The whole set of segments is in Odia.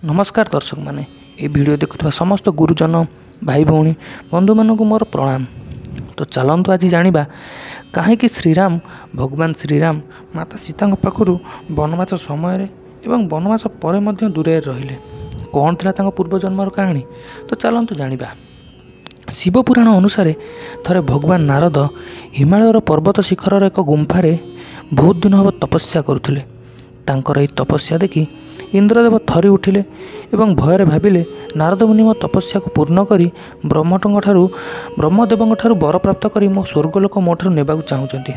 ନମସ୍କାର ଦର୍ଶକମାନେ, ଏ ଭିଡ଼ିଓ ଦେଖୁଥିବା ସମସ୍ତ ଗୁରୁଜନ, ଭାଇ ଭଉଣୀ, ବନ୍ଧୁମାନଙ୍କୁ ମୋର ପ୍ରଣାମ। ତ ଚାଲନ୍ତୁ ଆଜି ଜାଣିବା କାହିଁକି ଶ୍ରୀରାମ, ଭଗବାନ ଶ୍ରୀରାମ ମାତା ସୀତାଙ୍କ ପାଖରୁ ବନବାସ ସମୟରେ ଏବଂ ବନବାସ ପରେ ମଧ୍ୟ ଦୂରରେ ରହିଲେ। କ'ଣ ଥିଲା ତାଙ୍କ ପୂର୍ବଜନ୍ମର କାହାଣୀ? ତ ଚାଲନ୍ତୁ ଜାଣିବା। ଶିବପୁରାଣ ଅନୁସାରେ ଥରେ ଭଗବାନ ନାରଦ ହିମାଳୟର ପର୍ବତ ଶିଖରର ଏକ ଗୁମ୍ଫାରେ ବହୁତ ଦିନ ହେବ ତପସ୍ୟା କରୁଥିଲେ। ତାଙ୍କର ଏହି ତପସ୍ୟା ଦେଖି ଇନ୍ଦ୍ରଦେବ ଥରି ଉଠିଲେ ଏବଂ ଭୟରେ ଭାବିଲେ, ନାରଦ ମୁନି ମୋ ତପସ୍ୟାକୁ ପୂର୍ଣ୍ଣ କରି ବ୍ରହ୍ମଦେବଙ୍କ ଠାରୁ ବରପ୍ରାପ୍ତ କରି ମୋ ସ୍ୱର୍ଗଲୋକ ମୋ ଠାରୁ ନେବାକୁ ଚାହୁଁଛନ୍ତି।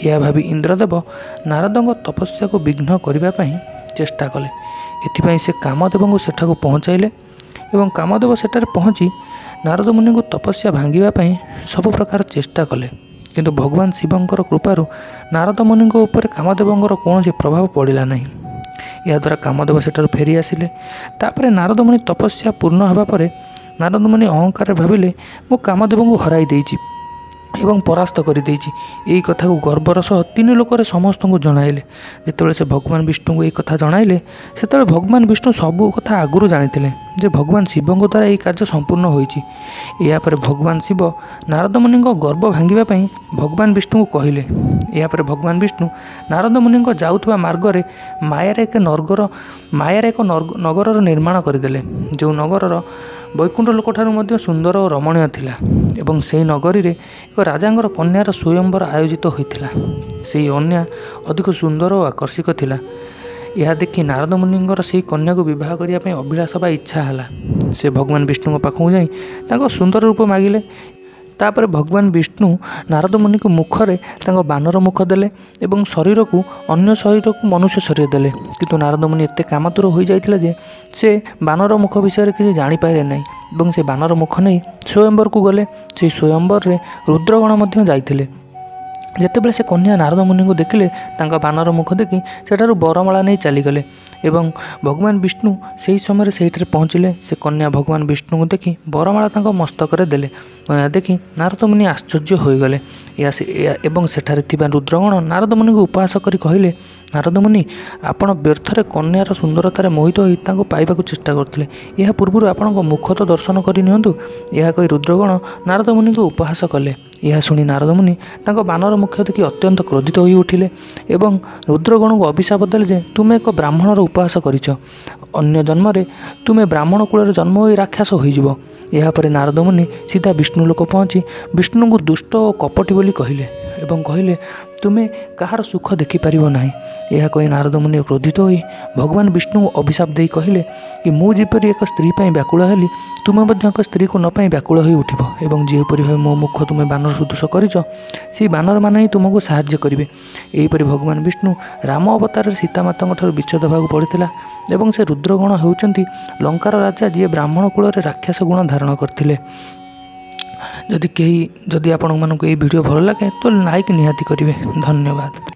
ଏହା ଭାବି ଇନ୍ଦ୍ରଦେବ ନାରଦଙ୍କ ତପସ୍ୟାକୁ ବିଘ୍ନ କରିବା ପାଇଁ ଚେଷ୍ଟା କଲେ। ଏଥିପାଇଁ ସେ କାମଦେବଙ୍କୁ ସେଠାକୁ ପହଞ୍ଚାଇଲେ ଏବଂ କାମଦେବ ସେଠାରେ ପହଞ୍ଚି ନାରଦ ମୁନିଙ୍କୁ ତପସ୍ୟା ଭାଙ୍ଗିବା ପାଇଁ ସବୁ ପ୍ରକାର ଚେଷ୍ଟା କଲେ। କିନ୍ତୁ ଭଗବାନ ଶିବଙ୍କର କୃପାରୁ ନାରଦ ମୁନିଙ୍କ ଉପରେ କାମଦେବଙ୍କର କୌଣସି ପ୍ରଭାବ ପଡ଼ିଲା ନାହିଁ। ଏହାଦ୍ୱାରା କାମଦେବ ସେଠାରୁ ଫେରି ଆସିଲେ। ତାପରେ ନାରଦ ମୁନି ତପସ୍ୟା ପୂର୍ଣ୍ଣ ହେବା ପରେ ନାରଦ ମୁନି ଅହଙ୍କାରରେ ଭାବିଲେ, ମୁଁ କାମଦେବଙ୍କୁ ହରାଇ ଦେଇଛି ଏବଂ ପରାସ୍ତ କରିଦେଇଛି। ଏହି କଥାକୁ ଗର୍ବର ସହ ତିନି ଲୋକରେ ସମସ୍ତଙ୍କୁ ଜଣାଇଲେ। ଯେତେବେଳେ ସେ ଭଗବାନ ବିଷ୍ଣୁଙ୍କୁ ଏହି କଥା ଜଣାଇଲେ, ସେତେବେଳେ ଭଗବାନ ବିଷ୍ଣୁ ସବୁ କଥା ଆଗରୁ ଜାଣିଥିଲେ ଯେ ଭଗବାନ ଶିବଙ୍କ ଦ୍ୱାରା ଏହି କାର୍ଯ୍ୟ ସମ୍ପୂର୍ଣ୍ଣ ହୋଇଛି। ଏହାପରେ ଭଗବାନ ଶିବ ନାରଦ ମୁନିଙ୍କ ଗର୍ବ ଭାଙ୍ଗିବା ପାଇଁ ଭଗବାନ ବିଷ୍ଣୁଙ୍କୁ କହିଲେ। ଏହାପରେ ଭଗବାନ ବିଷ୍ଣୁ ନାରଦ ମୁନିଙ୍କ ଯାଉଥିବା ମାର୍ଗରେ ମାୟାରେ ଏକ ନଗରର ନିର୍ମାଣ କରିଦେଲେ, ଯେଉଁ ନଗରର ବୈକୁଣ୍ଠ ଲୋକଠାରୁ ମଧ୍ୟ ସୁନ୍ଦର ଓ ରମଣୀୟ ଥିଲା। ଏବଂ ସେହି ନଗରୀରେ ଏକ ରାଜାଙ୍କର କନ୍ୟାର ସ୍ୱୟଂବର ଆୟୋଜିତ ହୋଇଥିଲା। ସେହି କନ୍ୟା ଅଧିକ ସୁନ୍ଦର ଓ ଆକର୍ଷକ ଥିଲା। ଏହା ଦେଖି ନାରଦ ମୁନିଙ୍କର ସେହି କନ୍ୟାକୁ ବିବାହ କରିବା ପାଇଁ ଅଭିଳାଷ ବା ଇଚ୍ଛା ହେଲା। ସେ ଭଗବାନ ବିଷ୍ଣୁଙ୍କ ପାଖକୁ ଯାଇ ତାଙ୍କ ସୁନ୍ଦର ରୂପ ମାଗିଲେ। ତାପରେ ଭଗବାନ ବିଷ୍ଣୁ ନାରଦ ମୁନିଙ୍କ ମୁଖରେ ତାଙ୍କ ବାନର ମୁଖ ଦେଲେ ଏବଂ ଶରୀରକୁ ଅନ୍ୟ ଶରୀରକୁ ମନୁଷ୍ୟ ଶରୀର ଦେଲେ। କିନ୍ତୁ ନାରଦ ମୁନି ଏତେ କାମାତୁର ହୋଇଯାଇଥିଲେ ଯେ ସେ ବାନର ମୁଖ ବିଷୟରେ କିଛି ଜାଣିପାରିଲେ ନାହିଁ ଏବଂ ସେ ବାନର ମୁଖ ନେଇ ସ୍ୱୟଂବରକୁ ଗଲେ। ସେହି ସ୍ୱୟଂବରରେ ରୁଦ୍ରଗଣ ମଧ୍ୟ ଯାଇଥିଲେ। ଯେତେବେଳେ ସେ କନ୍ୟା ନାରଦ ମୁନିଙ୍କୁ ଦେଖିଲେ, ତାଙ୍କ ବାନର ମୁଖ ଦେଖି ସେଠାରୁ ବରମାଳା ନେଇ ଚାଲିଗଲେ ଏବଂ ଭଗବାନ ବିଷ୍ଣୁ ସେହି ସମୟରେ ସେଇଠାରେ ପହଞ୍ଚିଲେ। ସେ କନ୍ୟା ଭଗବାନ ବିଷ୍ଣୁଙ୍କୁ ଦେଖି ବରମାଳା ତାଙ୍କ ମସ୍ତକରେ ଦେଲେ। ଏହା ଦେଖି ନାରଦ ମୁନି ଆଶ୍ଚର୍ଯ୍ୟ ହୋଇଗଲେ। ଏହା ଏବଂ ସେଠାରେ ଥିବା ରୁଦ୍ରଗଣ ନାରଦ ମୁନିଙ୍କୁ ଉପହାସ କରି କହିଲେ, ନାରଦ ମୁନି, ଆପଣ ବ୍ୟର୍ଥରେ କନ୍ୟାର ସୁନ୍ଦରତାରେ ମୋହିତ ହୋଇ ତାଙ୍କୁ ପାଇବାକୁ ଚେଷ୍ଟା କରୁଥିଲେ। ଏହା ପୂର୍ବରୁ ଆପଣଙ୍କ ମୁଖ ତ ଦର୍ଶନ କରି ନିଅନ୍ତୁ। ଏହା କହି ରୁଦ୍ରଗଣ ନାରଦ ମୁନିଙ୍କୁ ଉପହାସ କଲେ। ଏହା ଶୁଣି ନାରଦ ମୁନି ତାଙ୍କ ବାନର ମୁଖ୍ୟ ଦେଖି ଅତ୍ୟନ୍ତ କ୍ରୋଧିତ ହୋଇ ଉଠିଲେ ଏବଂ ରୁଦ୍ରଗଣଙ୍କୁ ଅଭିଶାପ ଦେଲେ ଯେ ତୁମେ ଏକ ବ୍ରାହ୍ମଣର ଉପହାସ କରିଛ, ଅନ୍ୟ ଜନ୍ମରେ ତୁମେ ବ୍ରାହ୍ମଣ କୂଳରେ ଜନ୍ମ ହୋଇ ରାକ୍ଷସ ହୋଇଯିବ। ଏହାପରେ ନାରଦ ମୁନି ସିଧା ବିଷ୍ଣୁ ଲୋକ ପହଞ୍ଚି ବିଷ୍ଣୁଙ୍କୁ ଦୁଷ୍ଟ ଓ କପଟୀ ବୋଲି କହିଲେ ଏବଂ କହିଲେ, ତୁମେ କାହାର ସୁଖ ଦେଖିପାରିବ ନାହିଁ। ଏହା କହି ନାରଦ ମୁନି କ୍ରୋଧିତ ହୋଇ ଭଗବାନ ବିଷ୍ଣୁଙ୍କୁ ଅଭିଶାପ ଦେଇ କହିଲେ କି ମୁଁ ଯେପରି ଏକ ସ୍ତ୍ରୀ ପାଇଁ ବ୍ୟାକୁଳ ହେଲି, ତୁମେ ମଧ୍ୟ ଏକ ସ୍ତ୍ରୀକୁ ନ ପାଇଁ ବ୍ୟାକୁଳ ହୋଇ ଉଠିବ ଏବଂ ଯେଉଁପରି ଭାବେ ମୋ ମୁଖ ତୁମେ ବାନର ସଦୃଶ କରିଛ, ସେହି ବାନରମାନେ ହିଁ ତୁମକୁ ସାହାଯ୍ୟ କରିବେ। ଏହିପରି ଭଗବାନ ବିଷ୍ଣୁ ରାମ ଅବତାରରେ ସୀତାମାତାଙ୍କ ଠାରୁ ବିଚ୍ଛେଦ ହେବାକୁ ପଡ଼ିଥିଲା ଏବଂ ସେ ରୁଦ୍ରଗଣ ହେଉଛନ୍ତି ଲଙ୍କାର ରାଜା, ଯିଏ ବ୍ରାହ୍ମଣ କୂଳରେ ରାକ୍ଷସ ଗୁଣ ଧାରଣ କରିଥିଲେ। ଯଦି ଆପଣମାନଙ୍କୁ ଏହି ଭିଡ଼ିଓ ଭଲ ଲାଗେ ତ ଲାଇକ୍ ନିହାତି କରିବେ। ଧନ୍ୟବାଦ।